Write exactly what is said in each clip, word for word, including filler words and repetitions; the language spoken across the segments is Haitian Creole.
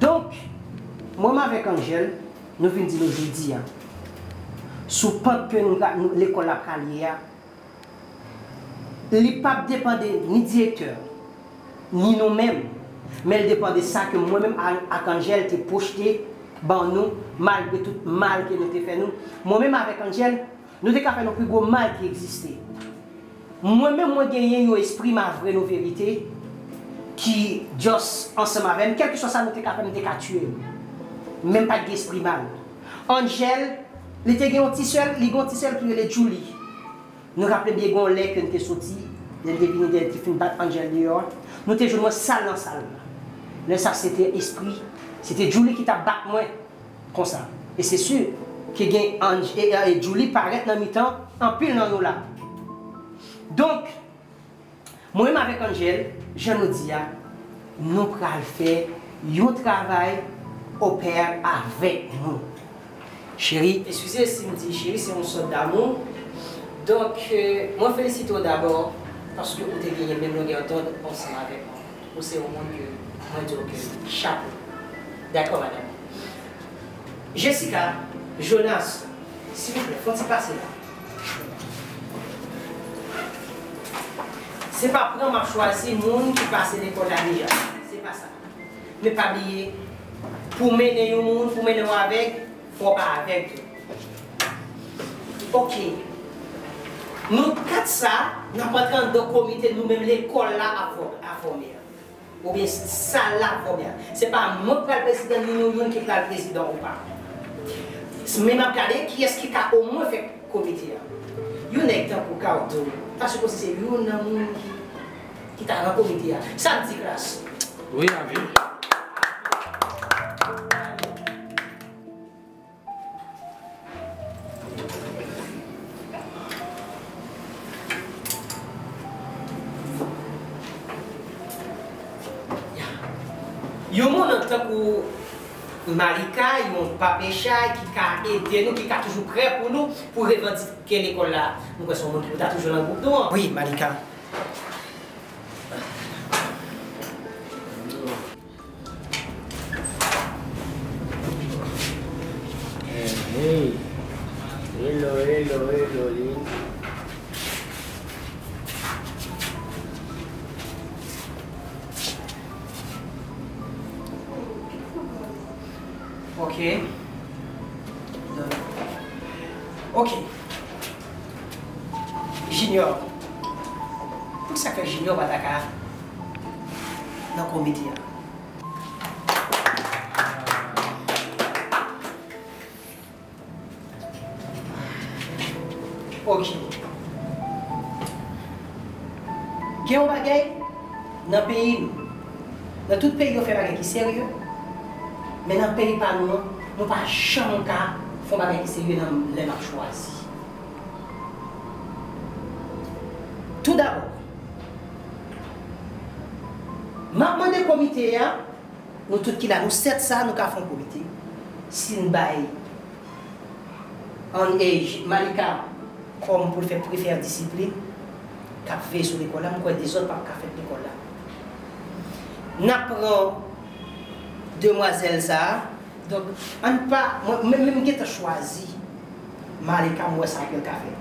Donk, mwen menm avèk Angel, nou vin di nou jodi a, sou pant ke nou, nou, lekòl la pral ye a, li p ap depann de ni direktè, ni nou menm, men l depann de sa ke mwen menm a- ak Angel te pwojte ban nou, malgre tout mal ke nou te fè nou. Mwen menm avèk Angel, nou te ka fè nou pi gwo mal ki egziste. Mwen menm, mwen genyen yon espri ma vre nou verite ki just ansanm avè m. Kèlkeswa sa nou te ka fè m, m te ka tiye m. Men m pa t gen espri mal. Angel, li te gen yon ti sè l, li gen yon ti sè l ki rele Julie. Nou raple byen gen yon lè ke n te soti, lè n te vini, lè n te fin bat Angel deyò a. Nou te jwenn mwen sal nan sal la. Lè sa se te espri, se te Julie ki t ap bat mwen konsa. E se si ke gen Anj- e, e, e Julie parèt nan mitan anpil nan nou la. Donk, mwen menm avèk Angel, jan nou di a, nou pral fè yon travay opè avèk nou. Cheri, eskize si m di cheri, se yon sòt damou. Donk, euh, mwen felisite w dabò paske ou te genyen menm longè dond ansanm avèk mwen. Ou se yon moun ke mwen di w ke chapo. Dakò, madanm. Jessica, Jonas, silvouplè, fè yon ti pase la. Se pa pran m ap chwazi moun ki pase lekòl la deja. Se pa sa. Men pa bliye, pou mennen yon moun, pou mennen yon avèg, fò w pa avèg tou. Oke. Nou kat sa, n ap antre anndan komite nou menm lekòl la ap fò- ap fòme a. Oubyen sal la ap fòme a. Se pa mwen k pral prezidan, ni nou youn ki pral prezidan ou pa. Men m ap gade kiyès ki ka omwen fè komite a. Yon nèg tankou Cardo, ta sipoze se youn nan moun ki, ki ta nan komite a. Sa m di klas? Wi, avi. Yon moun tankou Malika, yon pape chay ki ka ede nou, ki ka toujou prè pou nou, pou revandike lekòl la. Mwen kwè se yon moun ki pou ta toujou nan gwoup nou an. Wi, Malika. Hey, hey. Hello, hello, hello, Lynn. Ok. Ok. Junior. Poukisa fè Junior pa ta ka nan komite a? Ok. Gen yon bagay nan peyi nou. Nan tout peyi yo fè bagay ki serye, men nan peyi pa nou an, nou pa janm ka fè yon bagay ki serye nan lè n ap chwazi. Toudabò, m ap mande komite a, nou tout ki la, nou sèt sa, nou ka fè yon komite. Si n bay Ann, e, Malika, kòm pou l fè prefè disiplin, k ap veye sou lekòl la, m kwè dezòd p ap ka fèt lekòl la. N ap pran demwazèl sa a. Donk, ann pa, mwen, mwen menm m gentan chwazi Malika, m wè sa ke l ka fè.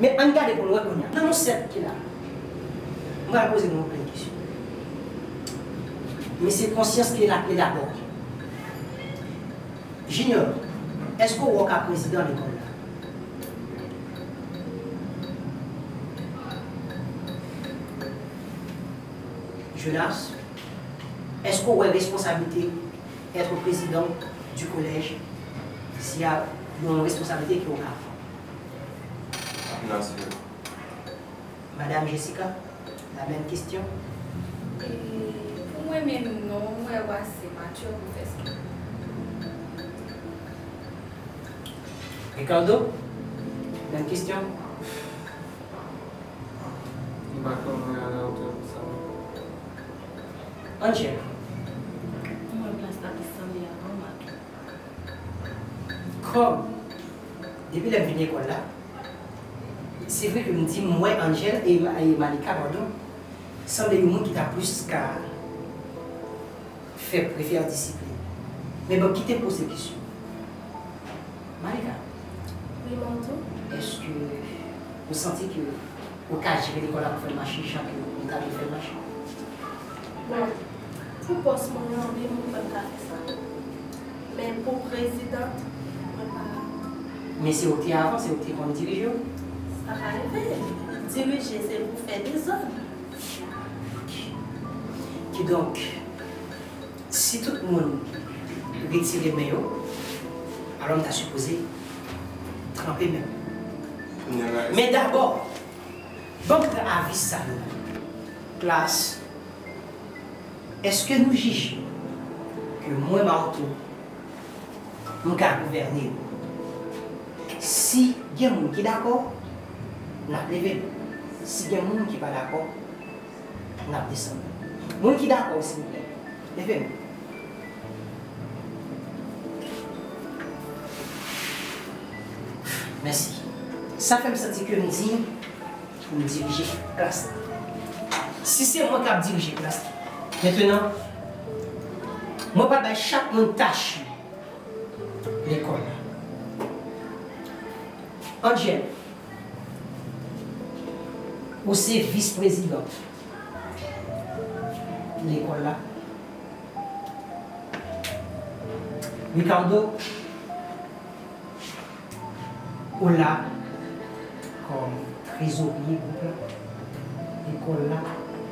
Men ann gade pou n wè kounye a. Nan nou sèt ki la, m pral poze nou yon pil kesyon. Men se konsyans ki lakle dabò. Junior, èske w wè w ka prezidan lekòl la? Jonas, èske w wè responsablite être président du collège se yon responsablite ke w ka pran? Bien sûr. Madame Jessica, la même question. E, pou mwen menm, non, m wè w ase matye pou fè sa. Ricardo, menm kesyon. M pa kwè mwen a la hauteur pou sa non. Angel. Mwen pran statis sanble a anba. Kòm, depi lè m vin lekòl la, se vre ke m di m wè Angel e, e Malika, padon, sanble yon moun ki ta plis ka fè prefè disiplin. Men bon, kite pwosekisyon. Malika, wi, Manto. Èske ou santi ke ou ka jere lekòl la pou fè l mache jan ke ou ta vle fè l mache? Bon, pou pòs mwen an, wi, mwen kwè m ka fè sa. Men pou prezidant, mwen pa. Men se ou te avan, se ou te konn dirije w. Sa ka rive. Dirije, se pou fè dezòd. Kidonk, si tout moun retire men yo, alò m ta sipoze tranpe men m. Men dabò, ban m pran avi sa nou. Klas, èske nou jije ke mwen, Martou, m ka gouvène? Si gen moun ki dakò, n ap leve l. Si gen moun ki pa dakò, n ap desann. Moun ki dakò, silvouplè, leve men. Mèsi. Sa fè m santi ke m diy pou m dirije klas la. Si se mwen k ap dirije klas la, mentenan, mwen pral bay chak moun tach lekòl la. Angel, ou se vis prezidan lekòl la. Ricardo, ou la kòm trezorye gwoup la, lekòl la,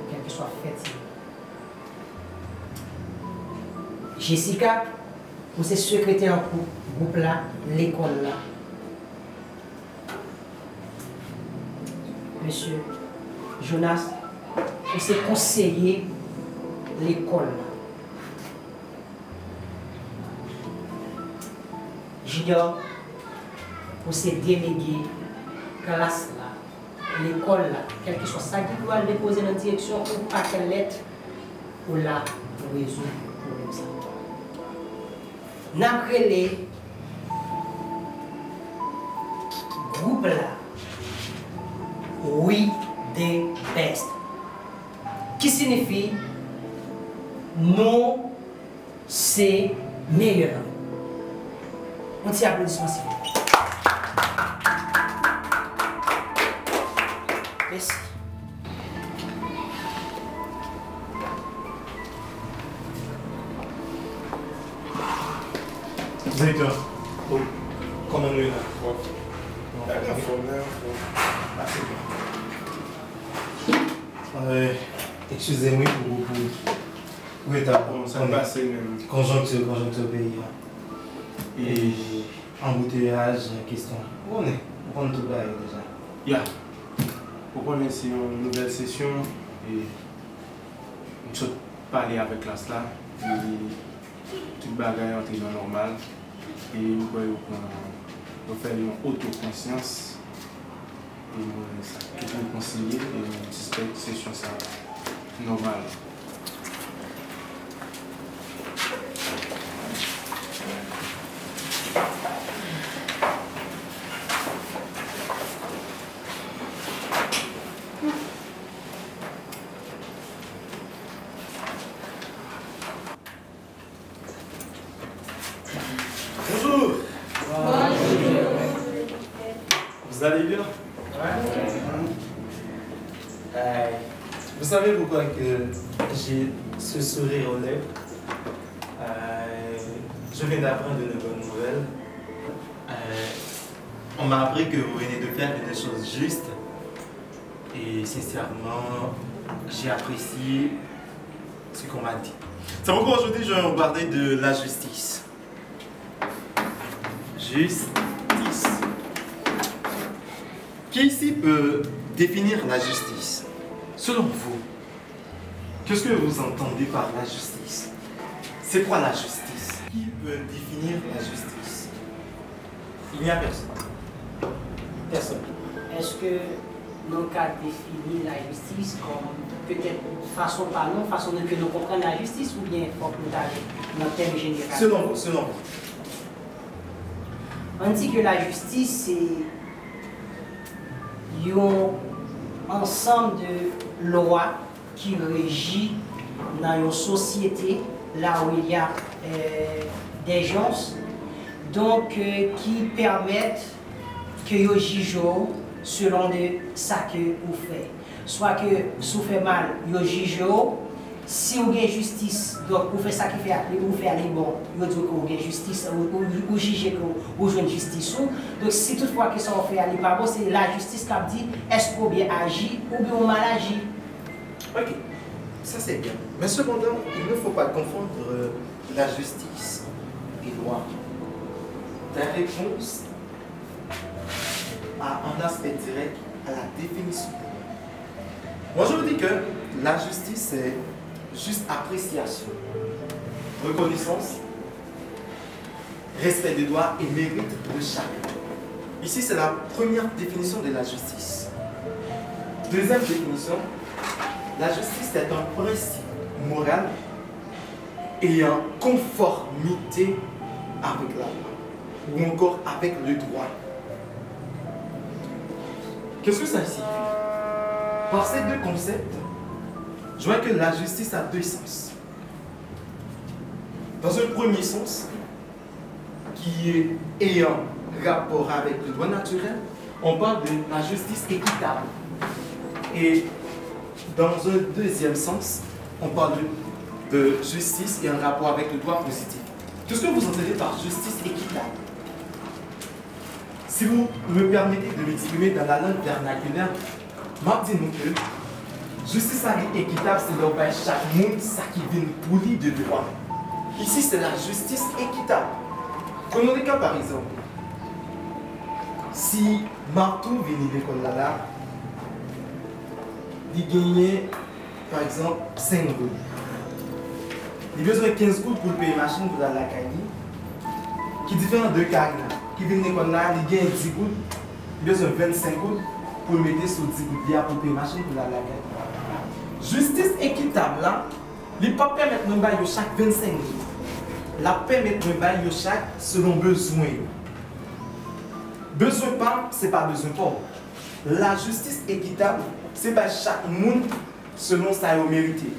kèlkeswa fèt yo. Jessica, ou se sekretè gwoup, gwoup la, lekòl la. Mesye Jonas, ou se konseye lekòl la. Junior, ou se delege klas la, lekòl la, kèlkeswa sa ki pou al depoze nan direksyon ou pakèt lèt, ou la pou rezoud pwoblèm sa. N ap rele gwoup la We the Best, ki siyifi nou se meyè. Yon ti aplodisman, silvouplè. Mèsi. Direktè, kòman nou ye la? Anfòm, anfòm. Pase byen. Eh, eskize m wi pou, pou reta. Bon, sa k pase menm? Konjonkti, konjonkti peyi a. E anbouteyaj, kestyon. Ou konnen, ou konn tout bagay deja. Ya. Ou konnen se yon nouvèl sesyon, e m sot pale avèk klas la, e tout bagay antre nan nòmal, e m kwè yo pran, yo fè yon otokonsyans, e mwen sa tout rekonsilye, e m espere sesyon sa nòmal. Bonjour. Bonjour. Vous allez bien? Euh, vous savez pourquoi que j'ai ce sourire aux lèvres? Euh, je viens d'apprendre une bonne nouvelle. Euh, on m'a appris que vous venez de faire une chose juste. Et sincèrement, j'ai apprécié ce qu'on m'a dit. C'est pourquoi aujourd'hui, je vais vous parler de la justice. Justice. Qui ici peut définir la justice? Selon vous, qu'est-ce que vous entendez par la justice? C'est quoi la justice? Qui peut définir la justice? Il n'y a personne. Personne. Èske nou ka defini lajistis kòm petèt fason pa nou, fason nou ke nou konprann lajistis, oubyen fòk nou ta ale nan tèm jeneral? Selon vous, selon vous. Ann di ke lajistis se yon ansanm de lwa ki reji nan yon sosyete Là où il y a euh, des gens donc euh, qui permettent que yo jije w selon de sa ke ou fè. Swa ke si w fè mal, yo jije w. Si w gen jistis, donk ou fè sa ki fè ou fè a li bon, yo di w ke w gen jistis, ou, ou, ou jije ke w jwenn jistis ou. Donk si toutfwa ke sa w fè a li pa bon, se lajistis k ap di èske w byen aji oubyen w mal aji. Ok, ça c'est bien. Mais cependant, il ne faut pas confondre euh, la justice et loi. Ta réponse a un aspect direct à la définition. Moi, je vous dis que la justice, c'est juste appréciation, reconnaissance, respect des droits et mérite de chacun. Ici, c'est la première définition de la justice. Deuxième définition, la justice est un principe moral et en conformité avec la loi ou encore avec le droit. Qu'est-ce que ça signifie? Par ces deux concepts, je vois que la justice a deux sens. Dans un premier sens, qui est ayant rapport avec le droit naturel, on parle de la justice équitable. Et dans un deuxième sens, on parle de, de justice et en rapport avec le droit positif. Qu'est-ce que vous entendez par justice équitable? Si vous me permettez de m'exprimer dans la langue vernaculaire, m ap di nou ke jistis la li ekitab, se lè w bay chak moun sa ki vin pou li de dwa. Ici, c'est la justice équitable. Prenons le cas par exemple. Si Martou vini lekòl la la, li genyen pa egzanp, senk goud. Li bezwen kenz goud pou l peye machin pou l al lakay li, ki diferan de Karina, ki vin lekòl la, li genyen dis goud, li bezwen vennsenk goud pou l mete sou dis goud li a pou l peye machin pou l al lakay li. Jistis ekitab la, li p ap pèmèt mwen bay yo chak vennsenk goud. L ap pèmèt mwen bay yo chak selon bezwen yo. Bezwen pa m, se pa bezwen pa w. Lajistis ekitab, se bay chak moun selon sa yo merite,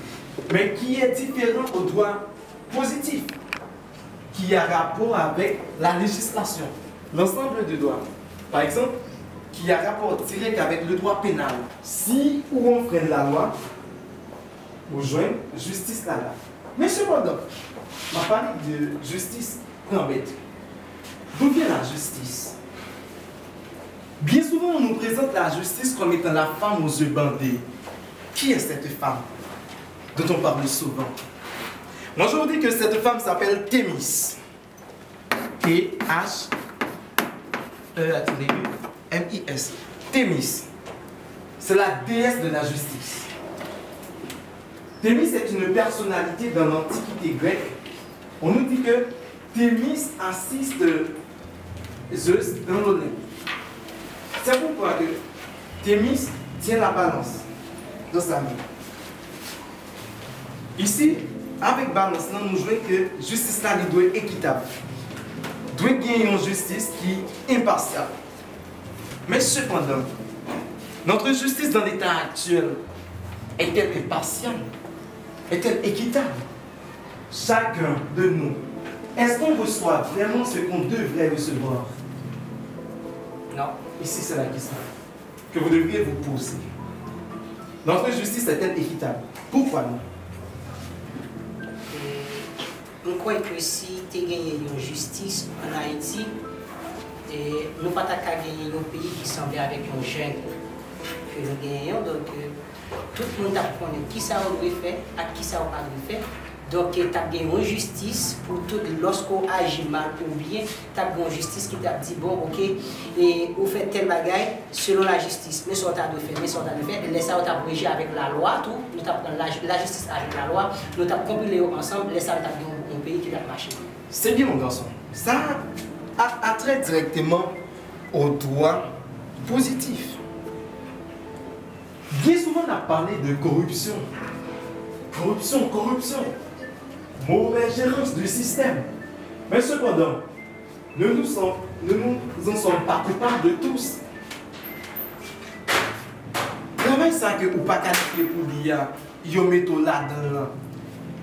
men ki est différent au droit positif, qui a rapport avec la législation, l'ensemble de droits, par exemple, qui a rapport direct avec le droit pénal. Si ou anfrenn lalwa, ou jwenn jistis la la. Men sepandan, m ap pale de jistis pran bèt. D'où vient la justice? Bien souvent, on nous présente la justice comme étant la femme aux yeux bandés. Qui est cette femme dont on parle souvent? Moi, je vous dis que cette femme s'appelle Thémis. T H E, attendez, M I S. Thémis, c'est la déesse de la justice. Thémis est une personnalité dans l'Antiquité grecque. On nous dit que Thémis assiste Zeus dans l'Olympe. C'est pourquoi que Thémis tient la balance dans sa main. Ici, avèk balans lan, nou jwenn ke jistis la li dwe ekitab. Dwe gen yon jistis ki enpasyal. Mais cependant, notre justice dans l'état actuel est-elle impartiale? Est-elle équitable? Chacun de nous, est-ce qu'on reçoit vraiment ce qu'on devrait recevoir? Non. Ici, c'est la question que vous devriez vous poser. Notre justice est-elle équitable? Pourquoi non? M kwè ke si te genyen yon jistis ann Ayiti, nou pa ta ka genyen yon peyi ki sanble avèk yon jeng ke nou genyen an. Donk, tout moun t ap konnen kisa yo dwe fè ak kisa yo pa dwe fè. Donk, t ap gen yon jistis pou tout, lòske w aji mal oubyen t ap gen yon jistis ki t ap di, bon, oke, e ou fè tèl bagay, selon lajistis, men sa w ta dwe fè, men sa w ta dwe fè. Lè sa yo t ap reji avèk lalwa tou, nou t ap pran laj- lajistis avèk lalwa, nou t ap konpile yo ansanm, lè sa a nou t ap gen yon, yon peyi ki t ap mache. C'est bien, mon garçon. Ça a, a trait directement au droit positif. Bien souvent, on a parlé de corruption. Corruption, corruption. Mauvaise gérance du système. Mais cependant, Nous nous, sommes, nous nous en sommes pas coupables de tous. Travay sa ke ou pa kalifye pou li a, yo mete w ladan l lan.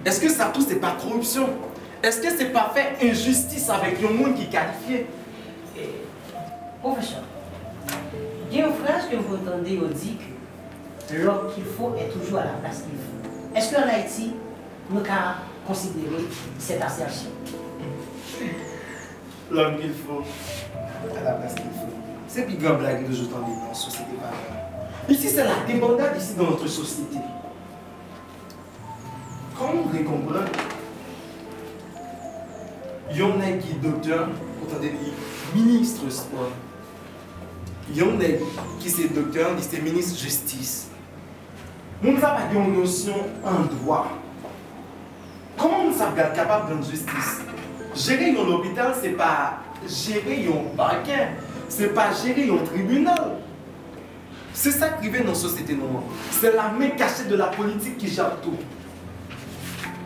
Èske sa tou se pa koripsyon? Èske se pa fè enjistis avèk yon moun ki kalifye? E, pwofesè, gen yon fraz ke mwen tande yo di ke l'homme qu'il faut est toujours à la place qu'il faut. Èske an Ayiti, nou ka konsidere cette assertion? L'homme qu'il faut, à la place qu'il faut. Se pi gran blag nou toujou tande nan sosyete pa nou. Ici, c'est la débandade ici dans notre société. Kòman w vle konprann yon nèg ki doktè, ou tande li minis spò? Yon nèg ki se doktè, li se minis jistis. Moun sa pa gen yon nosyon an dwa. Kòman moun sa pral kapab rann jistis? Jere yon lopital, se pa jere yon pakè, se pa jere yon tribinal. Se sa k rive nan sosyete nou an. C'est la main cachée de la politique qui jappe tout.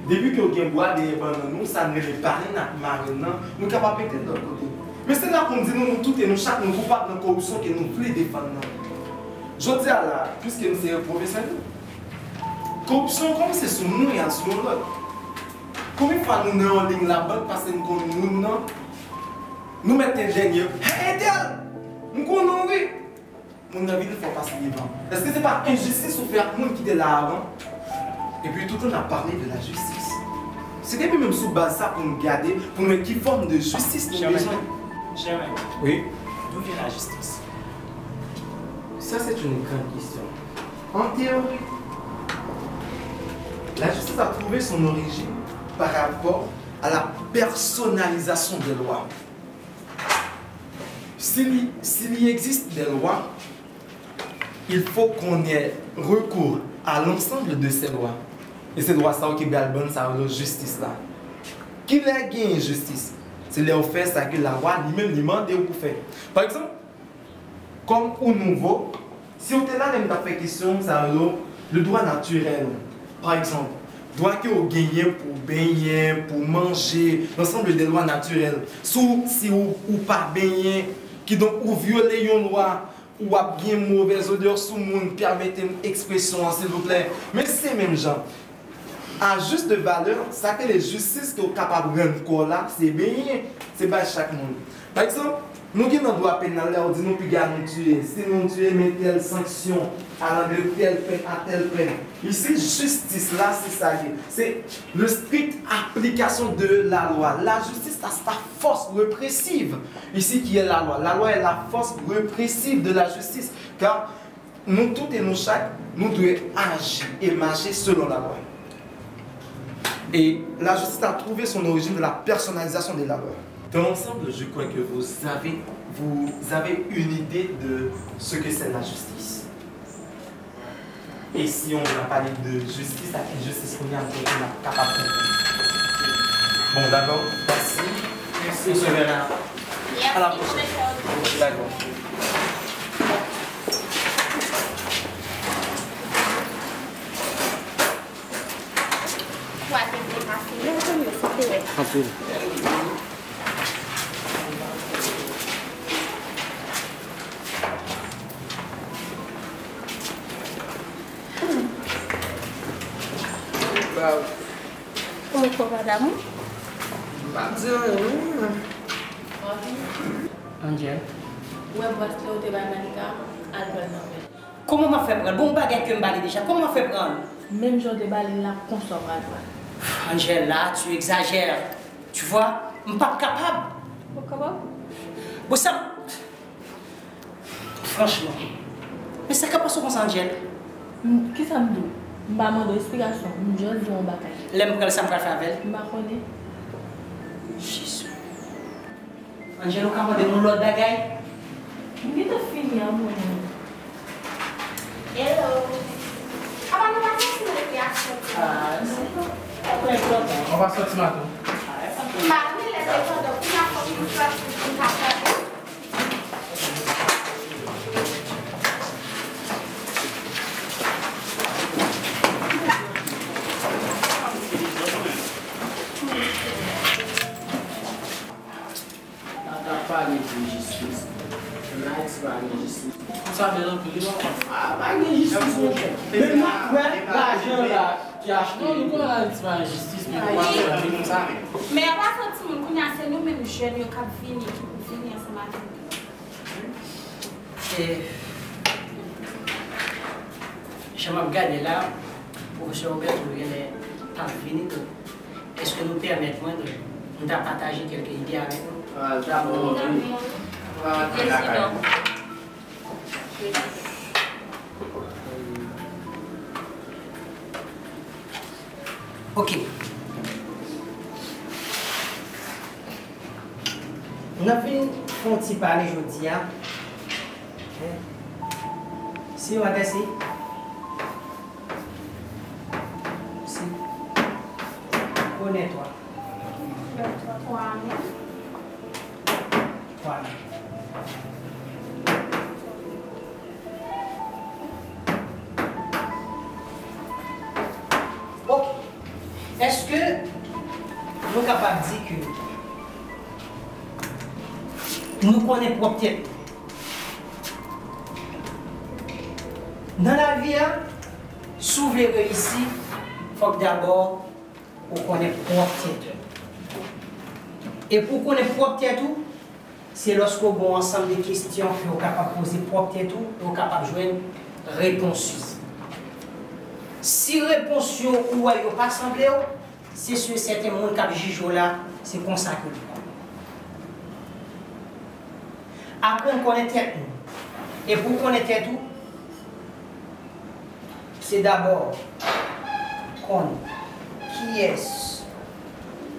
Depi ke w gen bwa dèyè bannann ou, sa n rele balèn ak marenn nan, nou kapab mete l lòt kote. Men se la pou m di nou, nou tout e nou chak, nou koupab nan koripsyon ke nou vle defann nan. Jodi a la, piske m se pwofesè nou, koripsyon kòmanse sou mwen al sou yon lòt. Konbyen fwa nou nan yon liy labank, paske n konn moun nan, nou mèt te dènye, "Hey, entèl! M konnen w, wi!" Moun nan vini fè w pase devan. Èske se pa enjistis ou fè ak moun ki te la avan? Epi tout le monde a parlé de la justice. Se depi menm sou baz sa pou n gade, pou n wè ki fòm de jistis nou bezwen. Chèmen. Wi. D'où vient la justice? Ça, c'est une grande question. En théorie, la justice a trouvé son origine par rapport à la personnalisation des lois. S'il, s'il y existe des lois, il faut qu'on ait recours à l'ensemble de ces lois. E se lwa sa yo ki pral ban n sa yo rele jistis la. Kilè genyen jistis? Se lè w fè sa ke lalwa li menm li mande w pou fè. Pa egzanp, kòm ou nouvo, si w te la lè m t ap fè kesyon sa yo, le droit naturel, pa egzanp, dwa ke w genyen pou w benyen, pou w manje, l'ensemble des lois naturelles. Si w, si w, ou pa benyen, kidonk ou vyole yon lwa, ou ap gen movèz odè sou moun, pèmete m ekspresyon an, silvouplè. Men se menm jan. A juste valeur, sa k rele jistis ke w kapab rann kò w la, se benyen, se bay chak moun. Pa egzanp, nou gen nan dwa penal la, yo di nou piga nou tiye. Si nou tiye, men tèl sanksyon, alan de tèl pèn a tèl pèn. Isi, jistis la, se sa l ye. Se le strict application de la loi. La justice, c'est la force répressive ici qui est la loi. La loi est la force répressive de la justice. Car nou tout e nou chak, nou dwe aji e mache selon lalwa. Et la justice a trouvé son origine de la personnalisation de la loi. Dans l'ensemble, je crois que vous avez, vous avez une idée de ce que c'est la justice. Et si on va parler de justice ak enjistis kounye a, m kwè ke n ap kapab konprann. Bon, d'accord, merci. Merci. On se verra à la prochaine. D'accord. Anpil. Kòman kò w, madanm? M p ap di anyen, wi. Angel. Ou wè bwat ke w te bay Malika, al pran l nan men l. Kòman m ap fè pran l? Bon, yon bagay ke m ba li deja. Kòman m ap fè pran l? Menm jan w te ba li l la, konsa w pral pran l. Angela, tu exagères. Tu vois? M p ap kapab. Ou kapab? Bon, sa, franchman. Men sa k ap pase w konsa, Angel? M, kisa m di w? M pa mande w esplikasyon. M just di w yon bagay. Lè m pran l, sa m pral fè avè l? M pa konnen. Jezi. Angel, ou ka mande nou lòt bagay? M gentan fini a mwen menm. Hello. Apa nou pa santi nou reyaksyon ti moun? Ah, non. Ou pa soti maten? M pa gen lè sepandan, kounye a fòk nou soti pou n ka fè. Pa ka pale de jistis. Ann Ayiti pa gen jistis. Sa bèl anpil, wi, papa. Ah, pa gen jistis, monchè. Men n ap wè lajan la. Non, nou konnen la viktim a enjistis, men nou pa santi konsa. Men apa sa timoun kounye a se nou menm jèn yo k ap vini, ki pou vini ansanm avèk nou. E jan m ap gade la, pwofesè Robert tou genlè p ap vini, donk, èske nou pèmèt mwen, donk, m ta pataje kèlke ide avèk nou? Ah, dabò, wi. Ah, Prezidan. Ok. N ap vin fè yon ti pale jodi a. Si yo adrese, si konnen twa. Twa men. Ok. Èske nou kapab di ke nou konnen pwòp tèt nou? Nan lavi a, si w vle reyisi, fòk dabò ou konnen pwòp tèt ou. E pou w konnen pwòp tèt ou, se lòske w gen yon ansanm de kesyon ke w kapab poze pwòp tèt ou e w kapab jwenn repons yo. Si repons yo ou wè yo pa sanble w, se si e sèten moun k ap jije w la, se konsa ke l pran. Aprann konnen tèt nou. E pou w konnen tèt ou, se dabò konn kiyès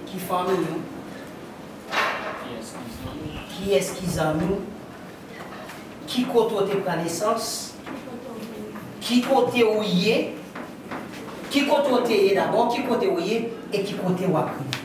ki fanmi w, kiyès ki zanmi w, ki kote w te pran nesans, ki kote w ye, ki kote w te ye dabò, ki kote w ye, e ki kote w ap rive.